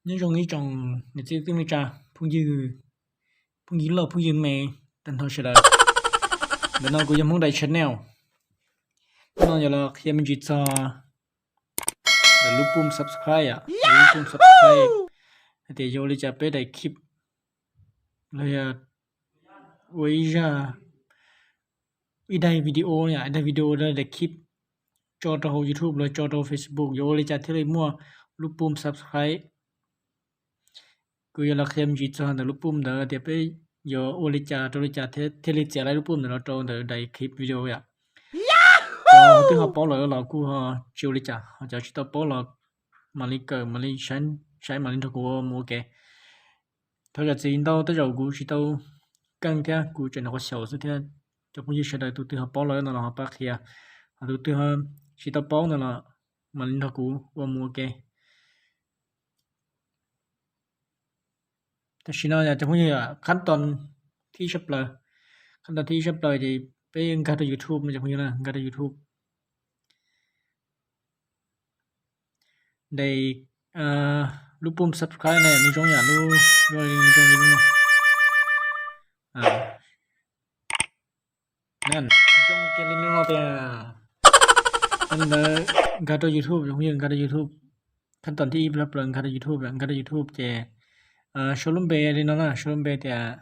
Nyob zoo ib tsoom niam txiv kwv tij neej tsa, phooj ywg, phooj ywg loj phooj ywg me, tag nrho sawv daws. Ntawm no kuv yog Hmoob Dais Channel. Hnub no yuav los qhia me ntsis txog ntawm lub pum subscribe, lub pum subscribe hais tias yuav ua li cas peb daim clip los yog ua ib zaj, ib daim video, ib daim video, daim clip tso rau hauv YouTube los tso rau Facebook yuav ua li cas thiaj li muaj lub pum subscribe. Kuv yuav los qhia me ntsis txog ntawm lub pum ntawd tias peb yuav ua li cas rau li cas thiaj li txiav laib lub pum ntawd los rau ntawm daim clip video yom. Cov twb ho paub lawm los kuj ho tsis ua li cas, ho cov tsis tau paub los mam li kawm, mam li saib, mam li nrog kuv ua mus ua ke. Thov zam txim ntau, tej zaum kuv tsis tau keej thiab kuv tseem nov qhov xyaum xwb thiab. Cov phooj ywg sawv daws tus twg ho paub lawm no los ho pab qhia, ho tus twg ho tsis tau paub no los mam li nrog kuv ua mus ua ke. Tam sim no cov phooj ywg, khab toos thib ib tshaj plaws, khab toos thib ib tshaj plaws ces peb nkag rau YouTube no cov phooj ywg na, nkag rau YouTube. Daim, lub pum subscribe no nws zoo yam lub, zoo li lub no. Zoo kiag li no tiag. Ntawd nkag rau YouTube, nkag rau YouTube. Khab toos thib ib tshaj plaws nkag rau YouTube, nkag rau YouTube ces sau lub npe li no na, sau lub npe tias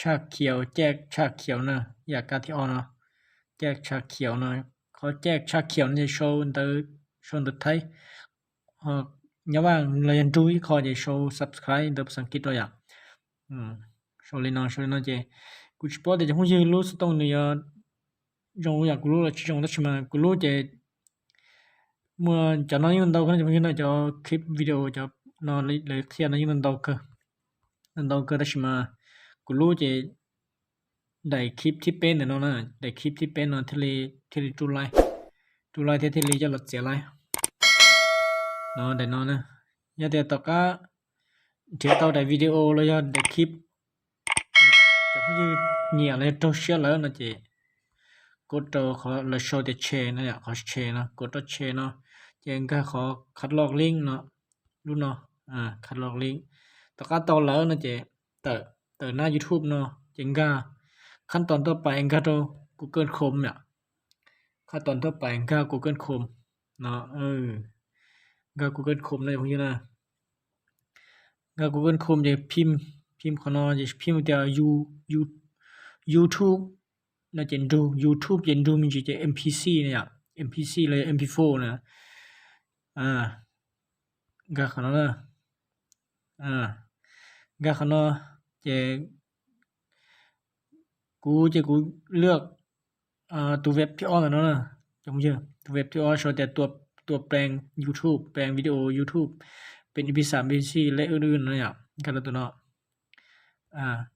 Tshaj Khiaus, Caj Tshaj Khiaus na, yam kab thib ob no, Caj Tshaj Khiaus no. Qhov Caj Tshaj Khiaus no ces sau ntawv, sau ntawv Thaib, nyob vaj los yog nrug ib qho ces sau subscribe ntawv pas xas kiv rau yom. Sau li no, sau li no ces kuv tsis paub tias cov phooj ywg lub xov tooj nws yuav zoo yam kuv lub los tsis zoo, tab sis mas kuv lub ces muaj cov no yeej ntau kawg no cov phooj ywg na, cov clip video cov no lawv qhia no yeej ntau kawg, ntau kawg tab sis mas kuv lub ces daim clip thib peb ntawm no na, daim clip thib peb no thiaj li, thiaj li ruj laib, ruj laib thiab thiaj li coj los txiav laib. No daim no na, yog tias tom qab nrhiav tau daim video los yog daim clip cov phooj ywg nyiam los yog raug siab lawm no ces kov rau qhov lawv sau tias share no, qhov share no, kov rau share no, ces nkag qhov khab loj link no, lub no, khab loj link. Tom qab tau lawm no ces tawm, tawm nab YouTube no ces nkag khab toos tuaj pais nkag rau Google Chrome yom. Khab toos tuaj pais nkag Google Chrome no, nkag Google Chrome no cov phooj ywg na. Nkag Google Chrome ces phim, phim qhov no ces phim tias YouTube no ces nrug, YouTube ces nrug me ntsis ces MP C na yom, MP C los yog MP four na. Nkag qhov no na, nkag qhov no ces kuv ces kuv lwaj tus web thib ob ntawm no na, tus web thib ob sau tias tua plees YouTube, plees video YouTube, pes MP xas, MP xi, lej wb no yom, nkag rau tus no.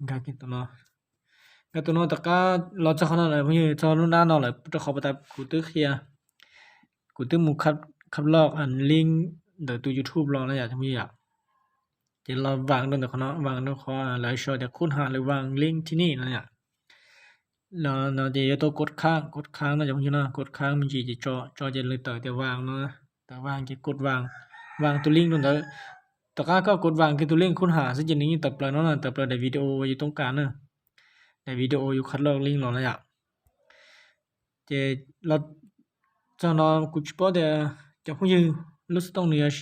Nkag tus no, nkag tus no tom qab los txog qhov no lawm phooj ywg, txog lub nab no lawm rau qhov pas tas kuv twb qhia, kuv twb mus khab loj link ntawm tus YouTube los no yom, phooj ywg yom. Ces los vam rau ntawm qhov no, vam rau qhov lawv sau tias khub has lwm vam link thib ni no yom. No ces yuav tau kod khaab, kod khaab no cov phooj ywg no, kod khaab me ntsis ces tso, tso ces lawv tawm tias vam no, tawm vam ces kod vam, vam tus link rau ntawd. Tom qab koj kod vam kiag tus link khub has xwb ces nws yeej tawm plaws no na, tawm plaws daim video uas yus toob kas na, daim video uas yus khab loj link los na yom. Ces los txog no kuv tsis paub tias cov phooj ywg lub xov tooj nws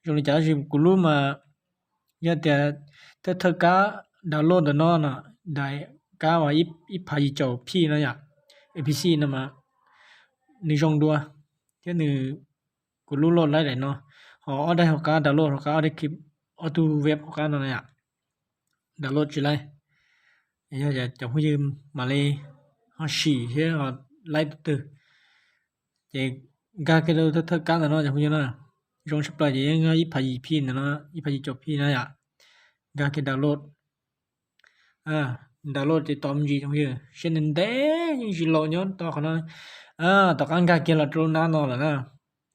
zoo li cas, tab sis kuv lub mas yog tias thawj thawj kab download ntawm no no, daim kab uas ib phav yim caum phij no yom, MP xi no mas nws zoo dua thiab nws, kuv lub load laib daim no, ho ob daim hauv qab download hauv qab, ob daim clip, ob tug web hauv qab no na yom, download tsis laib. Yog cov phooj ywg mam li ho sim thiab ho laib tus twg ces nkag kiag rau thawj kab ntawm no cov phooj ywg na. Zoo tshaj plaws ces yeej ib phav yim phij ntawm no, ib phav yim caum phij na yom. Nkag kiag download, download ces tos me ntsis cov phooj ywg, siab ntev ntev yeej tsis laus nyob tau qhov no. Tom qab nkag kiag los rau nab no lawm na,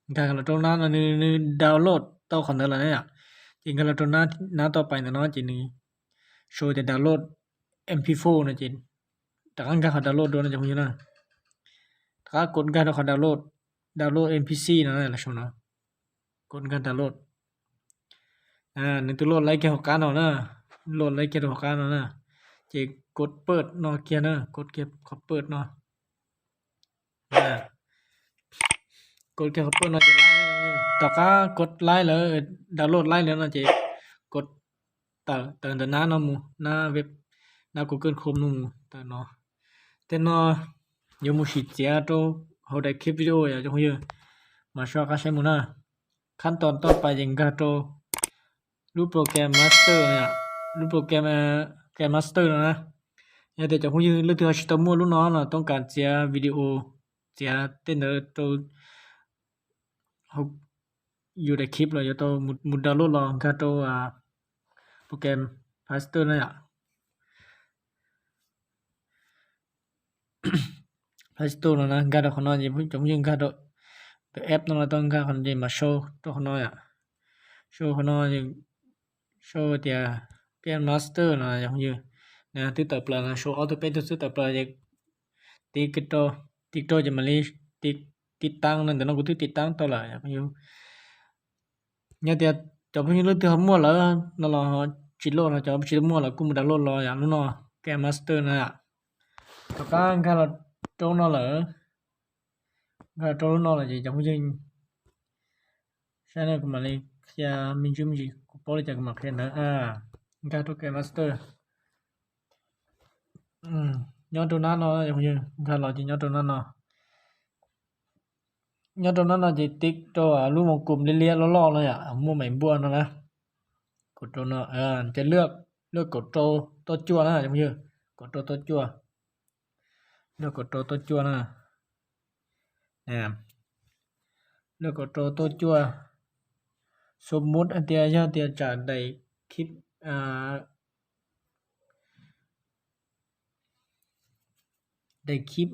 nkag los rau nab no nws, nws download tau qhov ntawd lawm na yom. Ces nkag los rau nab tau pais ntawm no ces nws sau tias download MP four no ces rov qab nkag qhov download dua no cov phooj ywg na. Rov qab kod nkag rau qhov download, download MP xi no los sau no, kod nkag download. Nws twb load laib kiag hauv qab no na, load laib kiag rau hauv qab no na. Ces kod pawj no kiag na, kod kiag qhov pawj no. Kod kiag qhov pawj no ces laib, tom qab kod laib lawm, download laib lawm no ces kod tawm ntawm nab no mus, nab web, nab Google Chrome no mus tawm no. Tej no yuav mus sim txiav rau hauv daim clip video yom cov phooj ywg, mas soj qab saib mus na. Khab tos toj pas ces nkag rau lub program master no, lub program, KineMaster no na. Yog tias cov phooj ywg leej twg ho tsis tau muaj lub no los tooj kas txiav video, txiav tej ntawd rau hauv yus daim clip los yuav tau mus download los nkag rau program Play Store no yom. Play Store no na, nkag rau qhov no ces cov phooj ywg nkag rau app no los tau, nkag qhov no ces mas show rau qhov no yom. Show qhov no, show tias KineMaster no cov phooj ywg, twb tawm plaws no, show ob tug peb tug xwb tawm plaws ces tiv rau, tiv rau ces mam li tiv taab no, ntawm no kuv twb tiv taab tau lawm yom. Yog tias cov phooj ywg leej twg ho muaj lawm no los tsis load no, cov tsis tau muaj lawm kuj mus download los yom, lub no KineMaster no yom. Tom qab nkag los rau no lawm, nkag los rau lub no lawm ces cov phooj ywg saib no, kuv mam li qhia me ntsis me ntsis, kuv paub li cas kuv mam qhia ntawd. Nkag rau KineMaster, nyob rau nab no, nkag los ces nyob rau nab no. Nyob rau nab no ces tiv rau lub moos kum liab liab loj loj no yom, muaj maim npuaj no na. Kaum rau no, ces lwaj kaum rau toj cuaj na cov phooj ywg, kaum rau toj cuaj, lwaj kaum rau toj cuaj na. Lwaj kaum rau toj cuaj, xu mub hais tias yog tias tsam daim clip, daim clip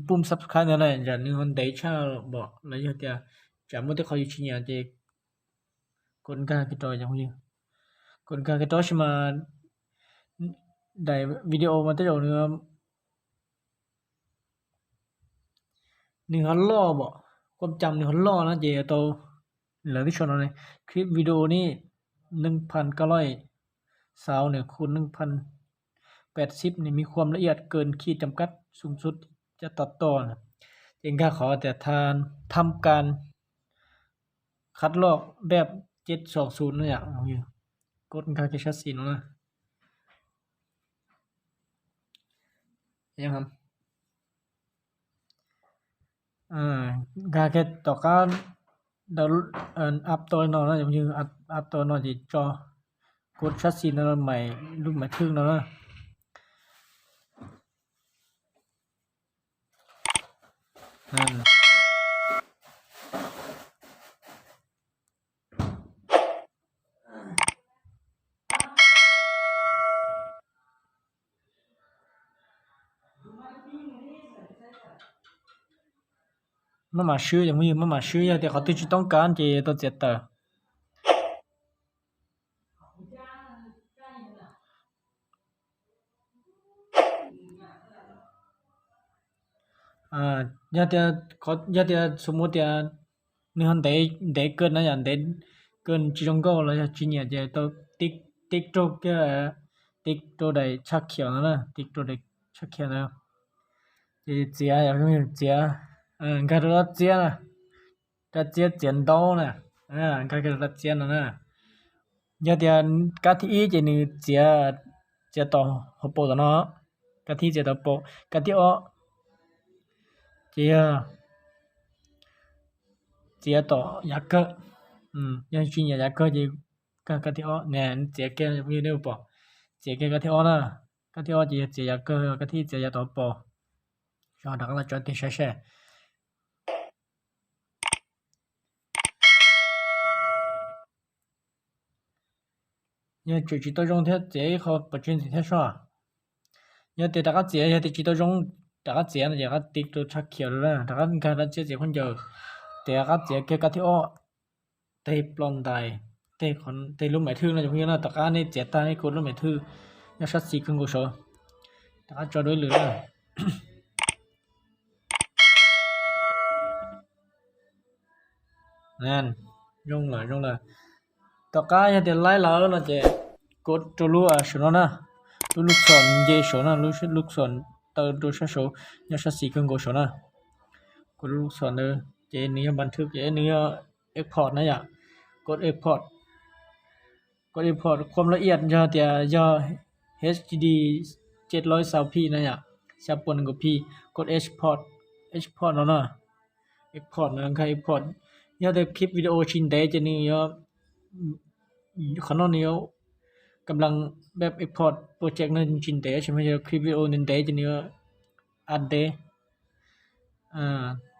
pum subscribe ntawd na, tsam nws ho ntev tshaj lom los yog tias tsam muaj tej qhov yus tsis nyiam ces kod nkag kiag rau, kod nkag kiag rau, tab sis mas daim video mas tej zaum nws ho loj, kuaj cam nws ho loj na ces tau lawv twb sau no ne, clip video ni nees phan kab loj xauv ne khu nees phan pet sib ne mi khuam la iam ken khi cam kab xu xub caj tab tom na. Ces nkag qhov tias tham kas khab loj npej ceb xo xu no yom, kod nkag kiag sab xis no na. Nkag kiag tom qab app store no na, app store no ces tso kod sab xis no, lub maiv thwj no na. Maj mam swb, maj mam swb, yog tias qhov twg tsis toob kas ces tau txiav tawm. Yog tias, yog tias xu mus tias nws ho ntev, ntev kawg na, yog ntev kawg tsis zoo nkauj los yog tsis nyiam ces tau tiv raug kiag, tiv rau daim tshaj khiav no na, tiv rau daim tshaj khiav ntawd. Ces txiav, txiav, nkag rau dab txiab na, dab txiab txiav ntaub na, nkag rau dab txiab no na. Yog tias kab thib ib ces nws txiav, txiav tom hauv paus tom no, kab thib txiav tom paus, kab thib ob ces yog txiav tom yav kawg. Yog tsis nyiam yav kawg ces kag kab thib ob ne, txiav kiag, nej pom, txiav kiag kab thib ob na, kab thib ob ces yog txiav yav kawg, kab thib ib txiav yav tom paus. Rov qab los tso tig saib seb. Yog tseem tsis tau zoo thiab txiav ib qho pov tseg ntxiv thiab soj. Yog tias rov qab txiav, yog tias tsis tau zoo rov qab txiav no ces rov qab tiv rau tshaj khiav lawm, rov qab nkag dab txiab txiav khaub ncaws, ces rov qab txiav kiag kab thib ob, tej ploj ntais, tej lub maiv thwj no cov phooj ywg na, tom qab nej txiav tag nej kuj lub maiv thwj nyob sab xis kawg nkaus saud, rov qab tso dua ib lwm na. Zoo lawm, zoo lawm. Tom qab yog tias laib lawm no ces kuv rau lub saum no na, lub lub xom nce saum na, lub lub xom taw rau sab saud, nyob sab xis kawg nkaus saum na. Kuv lub lub xom ntawd ces nws yog npas thwb ces nws yog export na yom. Kuv export, kuv export qhuam laj iam yog tias yog H D jet loj xau P na yom, xya puas nees nkaum P, kuv export, export no na. Export no nkag export. Yog tias clip video tsis ntev ces nws yuav, qhov no nws yuav kam las peb export project no tsis ntev, tsis mas yog clip video ntev ntev ces nws yuav update.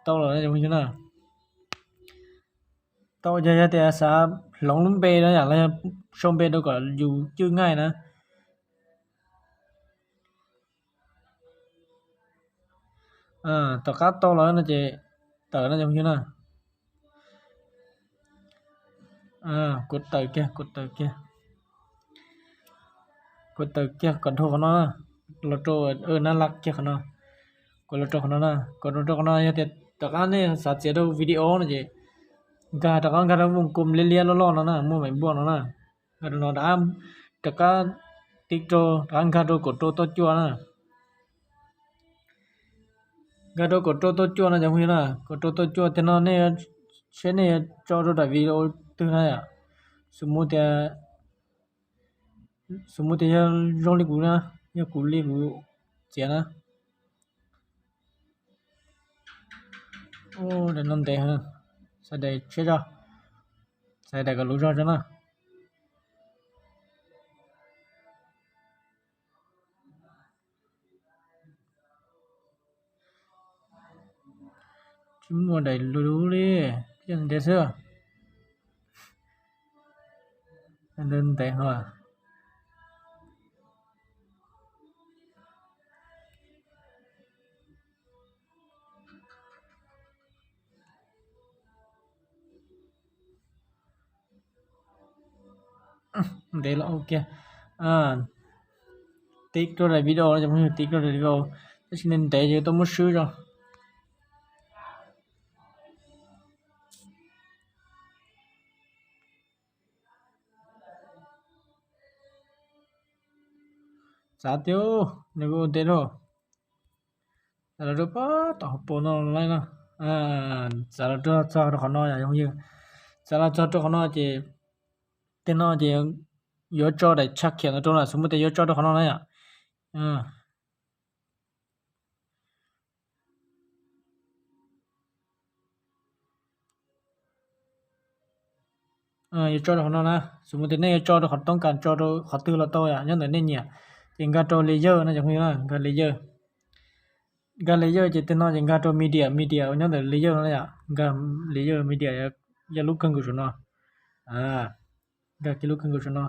Tau los na. Tau yog, yog tias xav hloov lub npe no yom, los yog sau npe rau kom yus cwj nqaij na. Tom qab tau los no ces tawm no cov phooj ywg na. Kuv tawm kiag, kuv tawm kiag, kuv tawm kiag kom dhau qhov no na, los rau nab laj kiag qhov no. Kuv los rau qhov no na, kuv los rau qhov no yog tias tom qab nej xav txiav rau video no ces nkag rov qab nkag rau vooj kum liab liab loj loj no na, muaj meem npuaj no na. Nkag rau no rov qab, rov qab tiv rau, rov qab nkag rau kaum rau tauj cuaj na. Nkag rau kaum rau tauj cuaj no cov phooj ywg na, kaum rau tauj cuaj tiag no nej, seb nej yuav tso rau daim video twg na yom. Xws mus tias, xws mus tias yog zoo li kuv na, yog kuv li kuv txiav na. Daim no ntev, xav daim tshiab tso, xav daim kom luv zog tso na. Tsis muaj daim luv li, ntev xwb. Ntev ho. Ntev los ua kiag. Tiv rau daim video no cov phooj ywg, tiv rau daim video, tab sis ntev ntev ces tau muab swb tso. Txav tiag, nws ua ntev dhau. Txav los rau pab tom hauv paus no laij no. Txav los rau txog rau qhov no yom phooj ywg. Txav los txog rau qhov no ces, tej no ces yuav tso daim tshaj khiav no rau na, xws mus tias yuav tso rau qhov no na yom. Yuav tso rau qhov no na, xws mus tias nej yuav tso rau qhov toob kas tso rau qhov twg los tau yom, nyob ntawm nej nyiam. Ces nkag rau layer no cov phooj ywg na, nkag layer. Nkag layer ces tej no ces nkag rau media, media nyob ntawm layer no yom, nkag layer media yog lub kawg nkaus saum no. Nkag kiag lub kawg nkaus saum no.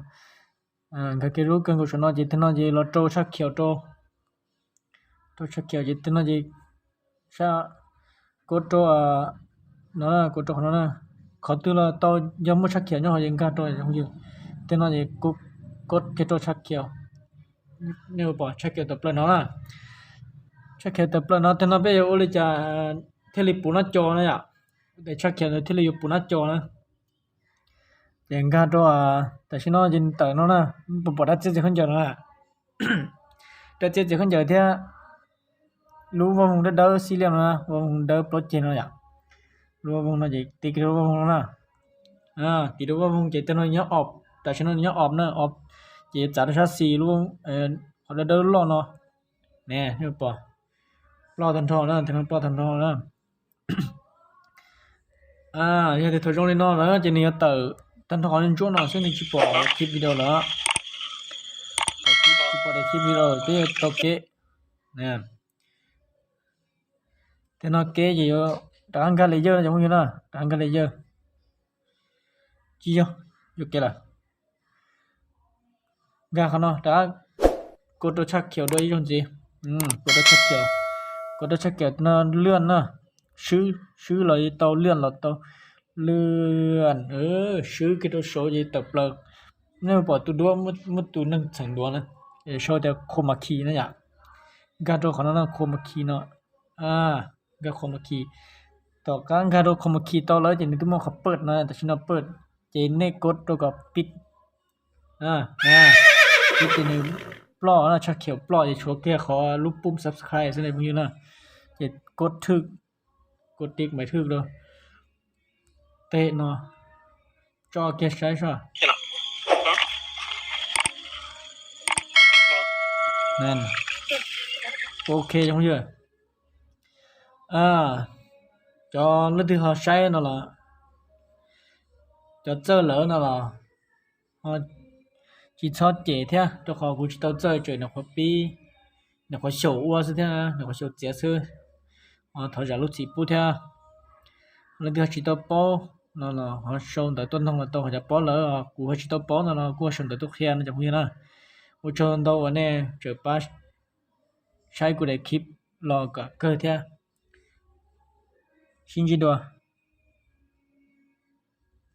Nkag kiag lub kawg nkaus saum no ces tej no ces los rau tshaj khiav rau, rau tshaj khiav ces tej no ces sab, kuv rau no, kuv rau qhov no na, qhov twg los tau, yog muaj tshaj khiav nyob hauv ces nkag rau cov phooj ywg. Tej no ces kuv kiag rau tshaj khiav. Nej pom tshaj khiav tawm plaws no na. Tshaj khiav tawm plaws no tej no peb yuav ua li cas thiaj li puv nab co na yom. Daim tshaj khiav ntawd thiaj li yuav puv nab co na. Ces nkag rau, tam sim no ces tawm no na, puas pom dab txiab txiav khaub ncaws no na. Dab txiab txiav khaub ncaws thiab lub vaj voog dawb dawb xib liaj no na, vaj voog dawb plaub ceg no yom. Lub vaj voog no ces tiv kiag rau vaj voog no na. Tiv rau vaj voog ces tej no nyob off, tam sim no nyob off na, off ces yuav txav rau sab xis lub, qhov dawb dawb loj no. Ne, nej pom ploj tag nrho na, tej no ploj tag nrho na. Yog tias thaum zoo li no na ces nws yuav tawm tag nrho qhov ntsuab no xwb, nws tsis pom clip video lawm. Tsis pom daim clip video twb tau kev. Tej no kev ces yuav rov qab nkag layer no cov phooj ywg na, rov qab nkag layer. Tsis yog, yuav kev lawm. Nkag qhov no rov qab, kuv rau tshaj khiav dua ib zaug ntxiv. Kuv rau tshaj khiav, kuv rau tshaj khiav no lwaj na, swb, swb los tau, lwaj los tau, lwaj, swb kiag rau saud ces tawm plaws. Nej pom tus duab muaj tus neeg txheem duav na, sau tias chroma key na yom. Nkag rau qhov no na, chroma key no. Nkag chroma key. Tom qab nkag rau chroma key tau lawm ces nws twb muaj qhov pawj no, tam sim no pawj, Ces nej kov rau kom pib, pib ces nws ploj, tshaj khiaum ploj ces tshuav kiag qhov lub pub subscribe xwb ne phooj ywg na. Ces kov thwj, kov tiv mais thwj rau tej no, tso kiag saib soj. Ok cov phooj ywg, cov leej twg ho saib no los, cov txawj lawm no los tsis txhob cem thiab, rau qhov kuv tsis tau txawj, tseem nyuam qhuav pib, nyuam qhuav xyaum ua xwb thiab, nyuam qhuav xyaum txiav xwb. Thov zam lub txim pub thiab. Leej twg ho tsis tau paub no los ho sau ntawv tuaj noog los tau, ho cov paub lawm kuv ho tsis tau paub no los kuj sau ntawv tuaj qhia no cov phooj ywg na. Ua tsaug ntau uas nej tseem pab saib kuv daim clip los kom kawg thiab. Sib ntsib dua.